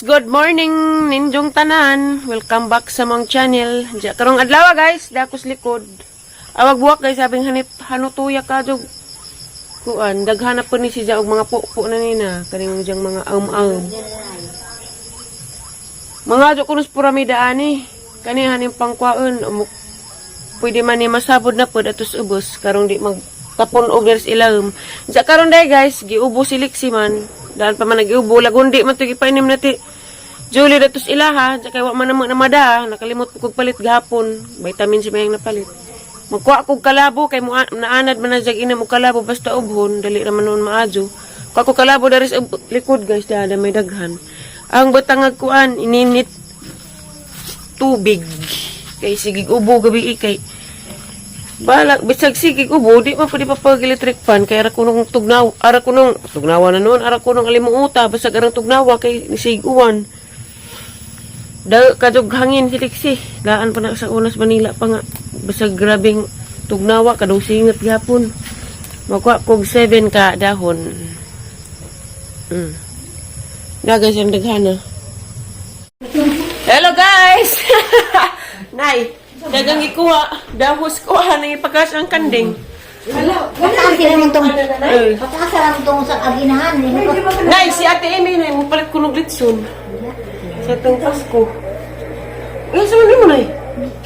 Guys! Good morning ninjong tanan. Welcome back sa mong channel. Diya karong adlaw guys, dakos likod. Awag buwak guys, sabing hanip hanutuya ka jog kuan, daghan na po ni siya og mga pupo na nina kaning diyang mga am-am. Mga jog kunos puramida ani. Kani haning pangkuan pwede man ni masabod na pod atos ubos karong di mag tapon og ders ilawom. Diya karon day guys, giubo si Lixie man. Daan pa man nagiubo, lagundi man to gipainim nati. Julie datos ilaha, diya kay wa man namo namada, nakalimot ko kog palit gahapon. Vitamin si mayang napalit. Magkuha kog kalabo kay mo naanad man na jag ina mo kalabo basta ubhon, dali ra man noon maadyo. Kuha ko kalabo dari sa likod guys, dada may daghan. Ang batangag kuan ininit tubig kay sige ubo gabi kay balak bisag sige ubo di man pwede pa pag electric fan kay ara kunong tugnaw ara kunong tugnawa na noon ara kunong alimuota basag arang tugnawa kay nisiguan da kadog hangin si Lixie daan pa na sa unas Manila pa nga basag grabeng tugnawa kadong singat gihapon magkuha kog 7 ka dahon. Na guys, ang daghana. Hello guys! Nay, dagang ikuha, dahos kuha nang ipakas ang kanding. Pataas sila mong tong, Eh. pataas sila mong tong sa aginahan. Nay, si Ate Amy nay, mo palit ko ng litson. Sa itong Pasko. Eh, sa mo nay?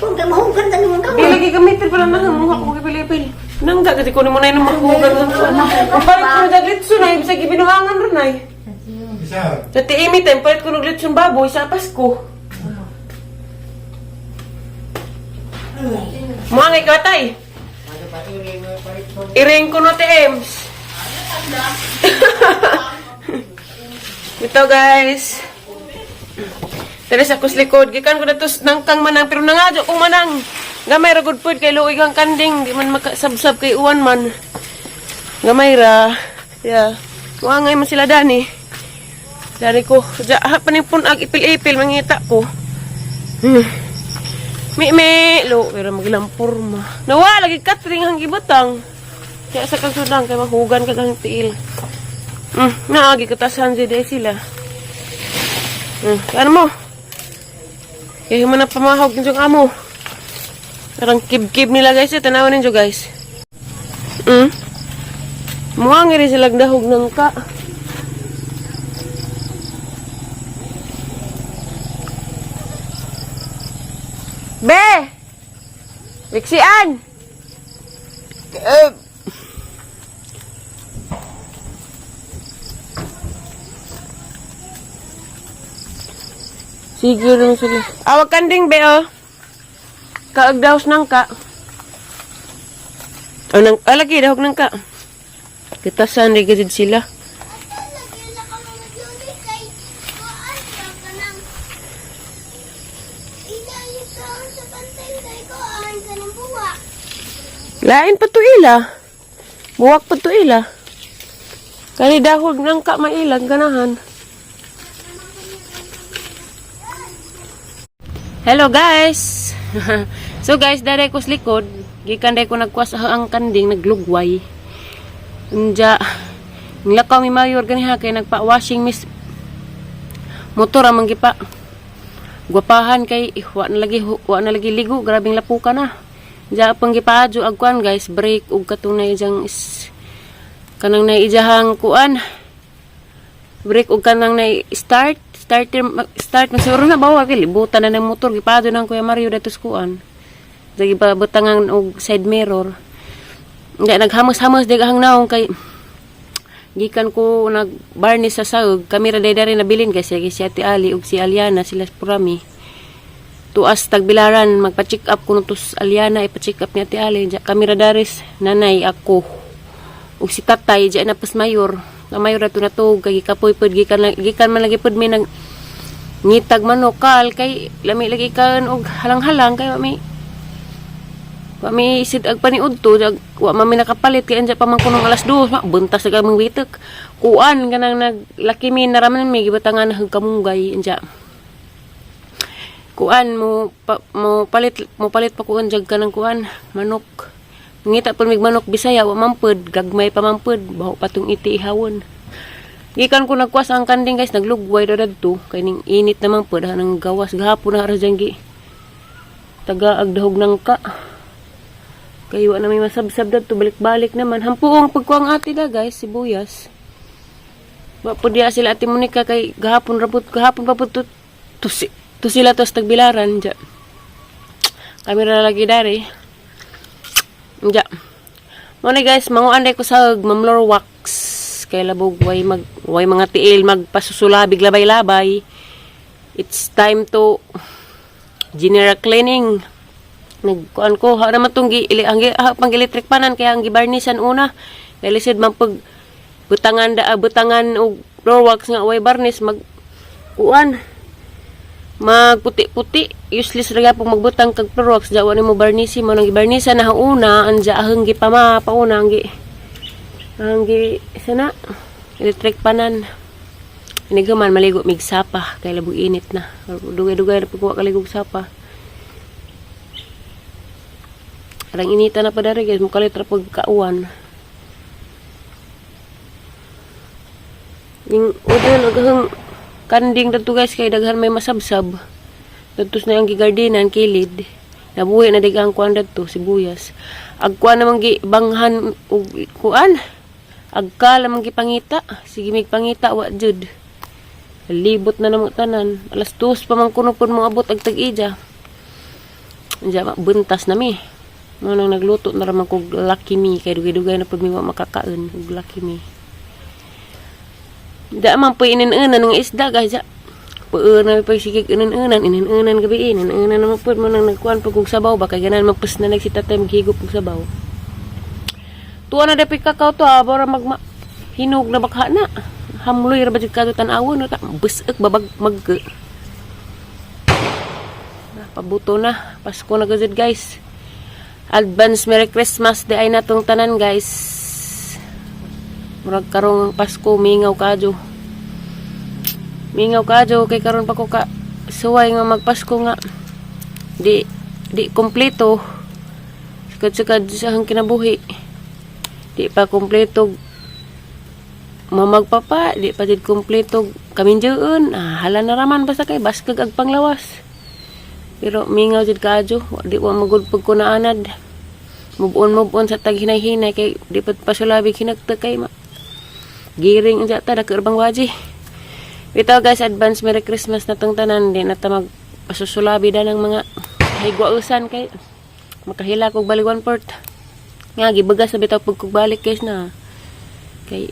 Kung ka mahugan ka naman ka. Di lagi gamitin pala na muha ko gipilipil. Nangga kasi ko mo nay nang mahugan. Palit ko ng litson nay, bisag ibinuangan ron nay. Isa. Sa Ate Amy time, palit ko ng litson baboy sa Pasko. Mga ngay katay. Iring ko no te Ems. Ito guys. Dali sa kus likod. Gikan ko na to nangkang manang. Pero nangadyo kong manang. Gamay ra good food kay luoy kang kanding. Di man makasabsab kay uwan man. Gamay ra. Yeah. Muangay man sila dani. Dari ko. Ja, ha, panipun ag ipil-ipil. Mangita ko. Mi mi lo pero magilang porma. Nawa lagi katring ang gibutang. Kaya sa kagsudan kay mahugan kag ang tiil. Naagi katasan jud sila. Ano mo? Kaya man na pamahog yung amo. Parang kib-kib nila guys. Eh. Tanawan ninyo guys. Muang rin sila dahog ng ka. Be! Liksian! Eh. Sige lang sila. Awag kanding be oh. Kaagdaos nang ka. O nang ah, lagi dahog nang ka. Kitasan di gid sila. Lain pa to ila. Buwak pa to ila. Kani dahog nang ka mailag ganahan. Hello guys. So guys, daray ko sa likod. Gikan day ko nagkuwas ang kanding naglugway. Unja nilakaw mi mayor ganiha kay nagpa-washing miss motor amang gipa. Gwapahan kay eh, wa na lagi ligo, grabing lapuka na. Diya pang gipaadyo ag kuan guys, brake ug katunay diyang is kanang naijahang kuan. Brake ug kanang na start starter start man siguro na bawa kay libutan na ng motor gipaadyo nang Kuya Mario datos kuan. Dagi ba butangan og side mirror. Nga naghamos-hamos dig ang naong kay gikan ko nag barnis sa saog kami ra day nabilin kasi si Ate Ali ug si Aliana sila purami tuas tagbilaran magpa-check up kuno tos Aliana ipa-check up ni Ate Ali. Diya, kami ra daris nanay ako ug si tatay diya na pas mayor na mayor ra to natug kay gikapoy pod gikan gikan man lagi pod mi nag ngitag manokal kay lami lagi kan og halang-halang kay wa mi sid ag paniud to jag wa man mi nakapalit kay andya pa man kunong alas 2 ma buntas sa kaming witek kuan kanang naglaki mi naraman mi gibutangan hag kamunggay andya kuan mo pa, mo palit pa kuan jag kanang kuan manok. Ngita pud mig manok Bisaya wa man pud gagmay pa man pud baho pa tong iti ihawon. Gikan ko nagkuwas ang kanding, guys, naglugway daw dadto kay ning init naman po nang gawas gahapon na ra dyan gi taga agdahog ng ka. Kay wa na may masabsab dadto, balik-balik naman. Hampuong pagkuang ate da, guys, sibuyas. Wa po diya sila Ate Monica kay gahapon ra pud, gahapon pa pud to sila tos tagbilaran ja. Kami ra lagi dari. Ja. Mo ni, guys, manguan ko sa Mamlor wax kay labog way mga tiil magpasusulabig labay-labay. It's time to general cleaning. Nagkuan ko, ha naman tong gi ili ang ha, pang electric panan kaya ang gibarnisan una. Kay lisod man pag butangan da ah, butangan og floor wax nga way varnish, mag kuan, magputi-puti, useless ra gyapon magbutang kag floor wax jawa nimo barnisi. Mo nang gibarnisa na una anja ahang gipama pauna ang gi sana electric panan. Inighuman maligo mig sapa kay labog init na, dugay-dugay na pagkuha kaligog sapa. Arang inita na pa dari, guys, mukalit ra pag kauan. Yung udon og kanding dadto, guys, kay daghan may masabsab. Dadto na ang gigardinan kilid. Nabuhi na dig ang kuan dadto, sibuyas. Ag kuan namang gi banghan og kuan. Agka lamang gipangita. Sige mig pangita, wa jud. Libot na namo tanan. Alas 2 pa man kuno pud moabot ag tag-ija. Anja buntas na mi. Mo nang nagluto na raman kog Lucky Me kay dugay-dugay na pud mi wa makakaon og Lucky Me. Da man po inin-unan ng isda, guys. Ja. Puun na pag sige inin-unan, inin-unan gabi, inin-unan naman po mo nang nagkuan pag og sabaw ba kay ganan magpus na nagsi tatay maghigop og sabaw. Tuwa na dapat kakao to ha, bara magma hinog na bakha na. Hamloy ra ba jud kadto tan-awon no ta busek babag mag na, pabuto na. Pasko na gud, guys. Advance Merry Christmas di ay natong tanan, guys. Murag karong Pasko mingaw kadyo. Mingaw kadyo kay karon pa ko ka suway nga magpasko nga di kompleto. Sukad-sukad sa ang kinabuhi. Di pa kompleto mamagpapa, di pa jud kompleto kaminjoon. Ah, hala na raman basta kay baskag ag panglawas. Pero mingaw jud kaadyo, di wa magud pag kunaanad. Move on sa tag hinay-hinay kay di pa pasulabi hinagta kay ma. Giring unsa ta dako bang waji. Bitaw, guys, advance Merry Christmas na tong tanan, di na ta mag pasusulabi da ng mga higwausan kay makahila kog balik one port. Nga gibagas na bitaw pag kog balik, guys, na. Kay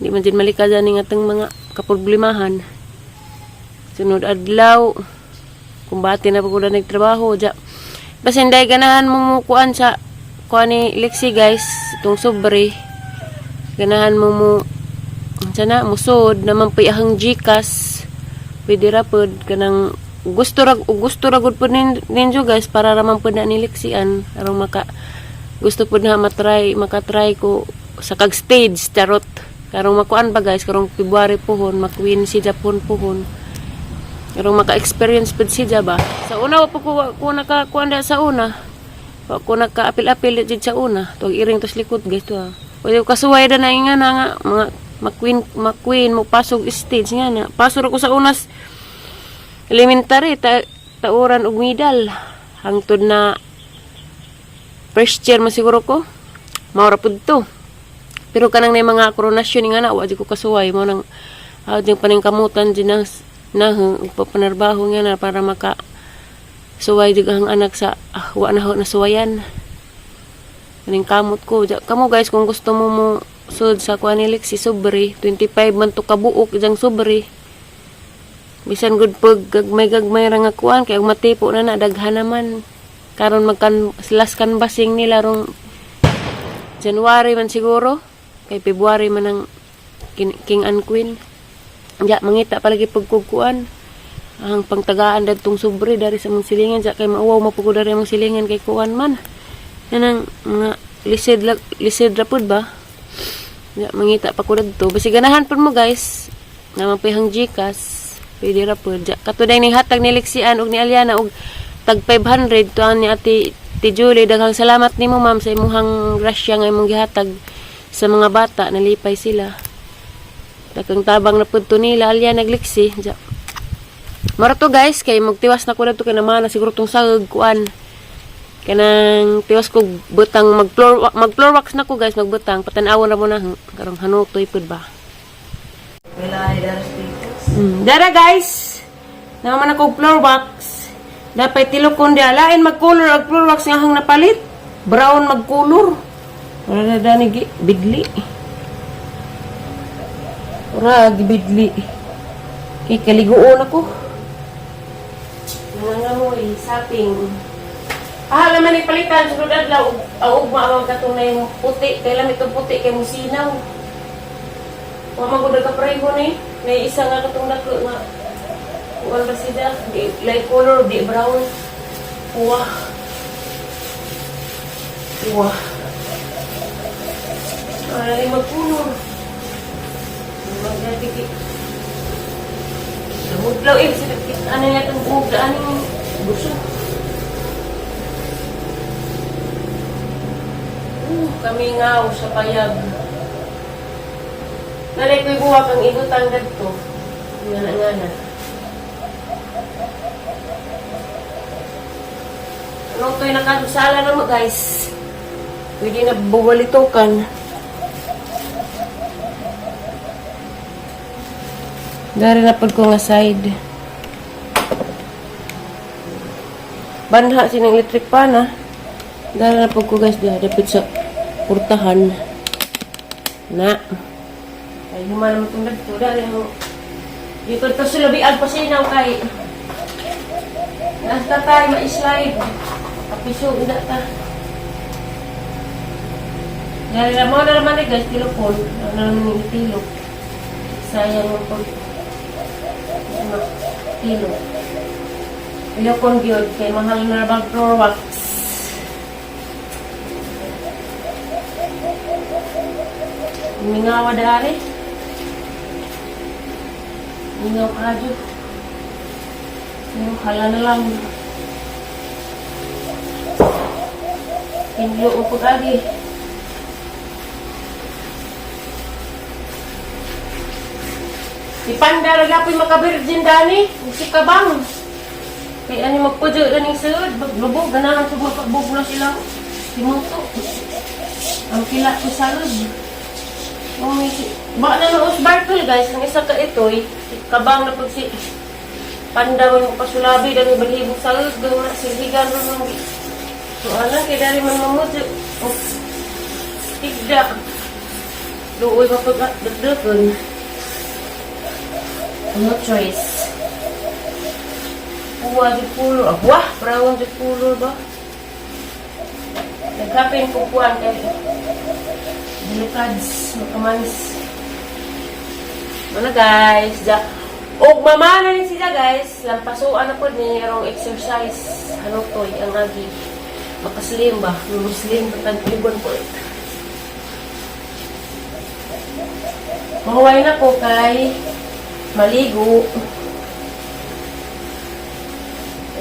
di man jud malika ning atong mga kaproblemahan. Sunod adlaw kumbate na pag nagtrabaho ja. Basta hindi ganahan mo mo kuan sa kuan ni Lexi, guys, itong sobre. Ganahan mo mo sana musod naman pa ahang GCash. Pwede ra pod kanang gusto ra gud pod ninyo, guys, para ra man pod na ni Lexian aron maka gusto pod na matry makatry ko sa kag stage charot karong makuan ba, guys, karong February pohon makwin si Japon pohon karong maka-experience pod siya ba. Sa una wa pa ko naka kuan da, sa una wa ko naka-apil-apil jud sa una. Tuwag iring tos likod, guys, to ha. Pwede ko kasuway da na nga na nga mga makwin makwin mo pasog stage nga na. Paso ra ko sa unas elementary ta tauran og medal hangtod na first year man siguro ko. Mao ra pud to. Pero kanang na mga koronasyon nga na wa jud ko kasuway. Mo nang jud paningkamutan jud na ug papanarbaho nga na para maka suway jud ang anak sa wa na ho nasuwayan. Kaning kamot ko. Ja, kamo, guys, kung gusto mo mo sud sa kuan ni Lexi sobre 25 man to kabuok ijang sobre. Bisan gud pag gagmay-gagmay ra nga kuan kay og matipo na na daghan naman. Karon magkan last canvassing nila rong January man siguro kay February man ang king and queen. Ja, mangita palagi pagkukuan ang pangtagaan dadtong sobre dari sa mong silingan ja kay mauwaw mapugod dari among silingan kay kuan man yan ang mga lisod lisod ra pud ba. Ja, mangita pa ko dadto basi ganahan pud mo, guys, naman pihang GCash pwede ra pud ja. Katuday ning hatag ni Lexian og ni Aliana og tag 500 tuan ni Ate Ti Julie, daghang salamat nimo, ma'am, sa imuhang grasya nga imong gihatag sa mga bata. Nalipay sila. Dakang tabang na pud to nila alya nagliksi. Ja. Mara to guys, kay magtiwas na ko na to kay naman na siguro tong sag kuan. Kanang tiwas ko butang mag floor wax na ko guys, magbutang patan-awon ra mo na karong hanutoy pud ba. Dara guys. Naman ako floor wax. Dapat tilokon di alain mag-color ag floor wax nga hang napalit. Brown mag-color. Wala na dani bidli. Ura gibidli. Kay kaliguon ako. Nangangamoy saping. Ah, laman ni palitan sunod adlaw ang ugma ang katong na yung puti kay lamit itong puti kay musinaw. Wa man gud nagkapareho ni. May isa nga katong dako nga kuan ba sila? Di light color, di brown. Uwa. Uwa. Ay, magkulor. Magdadiki. Namudlaw eh. Sila, ano niya itong buhok daan yung gusto. Kami nga sa payag. Nalay ko'y buwak ang ibutang gadto. Nga na nga na. Anong to'y nakasala na mo guys? Pwede na buwalitukan. Dari na pud ko nga side. Banha sinang electric pan ah. Dari na pud ko guys diha dapit sa purtahan. Na. Ay human naman itong dagto. Dari ako. Dito to sa labiag pa sinaw kay. Nasta tayo ma-slide. Kapiso, ina ta. Dari na mo na naman eh guys, tilokon. Ano naman yung tilok. Sayang mo pag ano, tilok. Tilokon gyud kay mahal na bag floor wax. Mingawa dari. Mingaw ka dyan. Pero hala na lang. Tinlo o pag-agi. Si Panda ra po'y makabirgin dani. Ug si Kabang. Kay ani magpudyo ganing sud, maglubog ganahan sa makagbubula sila. Si Muto. Ang pila ko salud. Ba na noos Bartol guys, ang isa ka itoy, si Kabang na pag si Panda man mo pasulabi dani balhibong salud gawin na silhigan ron nung. So alang kay dari man mamudyo. Oh, tigda. Luoy mapag dagdagan. No choice. Kuha di color. Ah, wah, brown di color ba? Nagkapin ko kuhan kay Dilukads, makamans. Ano guys, ja. Og mama na ni siya guys, lampasuan na po ni arong exercise. Ano toy ang agi. Makaslim ba? Muslim patag libon po. Mahuway na ko kay maligo.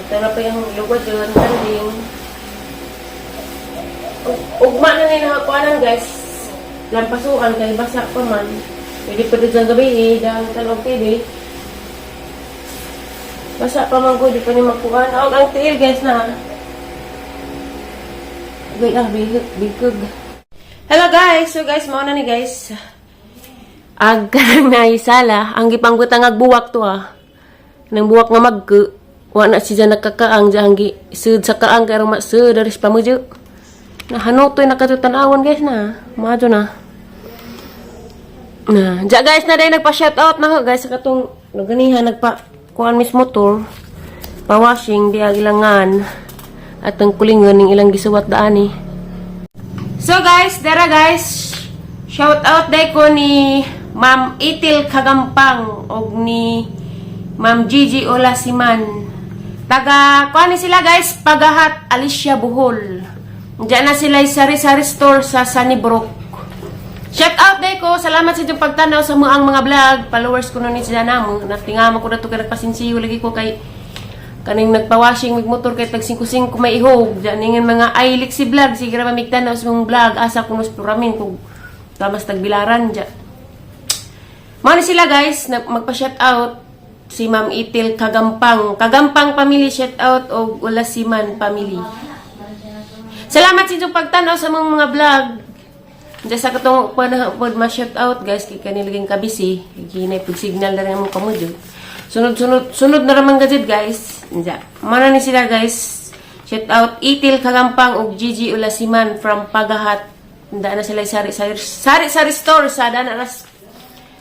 Ito na po yung lugod yun, kanding. Ugma na ni nakakuanan guys. Lampasuan kay basa pa man. Pwede pa dyan gabi eh, dahil talong TV. Basa pa man ko, di pa ni makuhaan. Og ang tiil guys na. Agay ah, bigog. Hello guys! So guys, mauna ni guys. Ag kanang naisala, ang gipangbutang ag buwak to ah. Nang buwak nga magke, wa na siya nakakaang diyan gi sud sa kaang kay ma sud dari sa pamudyo. Na hanutoy nakatutan-awon guys na. Maadyo na. Na, ja guys na dahil nagpa-shout out na ho guys sa katong naganihan nagpa kuan mis motor pa washing di ang ilangan at ang kulingon ning ilang gisuwat daani. So guys, dara guys, shout out day ko ni Ma'am Itil Kagampang og ni Ma'am Gigi Olasiman. Taga kuan ni sila guys, Pagahat, Alicia, Bohol. Diyan na sila sari-sari store sa Sunnybrook. Shout out day ko, salamat sa inyong pagtanaw sa mga ang mga vlog. Followers ko nun ni sila namo. Natingama ko na to kay nagpasinsiyo lagi ko kay kaning nagpa-washing mig motor kay tag 5-5 may ihog. Diyan ningan mga ay si vlog sige ra mamigtanaw sa mong vlog asa kuno sa puramin kung tamas tagbilaran diyan. Mao na sila, guys, magpa-shout out si Ma'am Itil Kagampang. Kagampang family, shout out, og Ulasiman family. Salamat sa inyong pagtanaw sa mga vlog. Diyan sa katong panahon pod ma-shout out, guys, kay kanilaging kabisi, ginay pag signal na rin mo kamo jud. Sunod sunod sunod na raman gajud, guys. Diyan. Mao na ni sila, guys. Shout out Itil Kagampang ug Gigi Ulasiman from Pagahat. Handa na sila sari sari sari sari store sa dana nas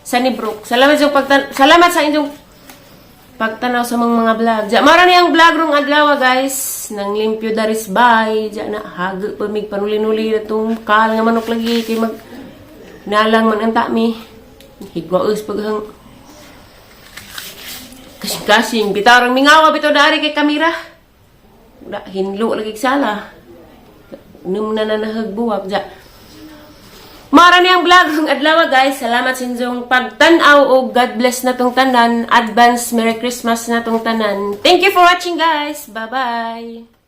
Sunnybrook. Salamat sa inyong pagtanaw sa mga vlog. Diya, mara niyang vlog rong adlaw, guys. Nang limpyo daris bay. Diya na hagit pa mig panuli-nuli na tong kal nga manok lagi kay mag nalang man ang mi. Higwaos paghang kasing-kasing bitaw rang mingawa bitaw dari kay kamera. Da hinlo lagi sala. Num na na nahagbuwak diya. Mara niyang vlog ang adlaw, guys. Salamat sa inyong pagtan-aw o God bless na tong tanan. Advance Merry Christmas na tong tanan. Thank you for watching, guys. Bye-bye.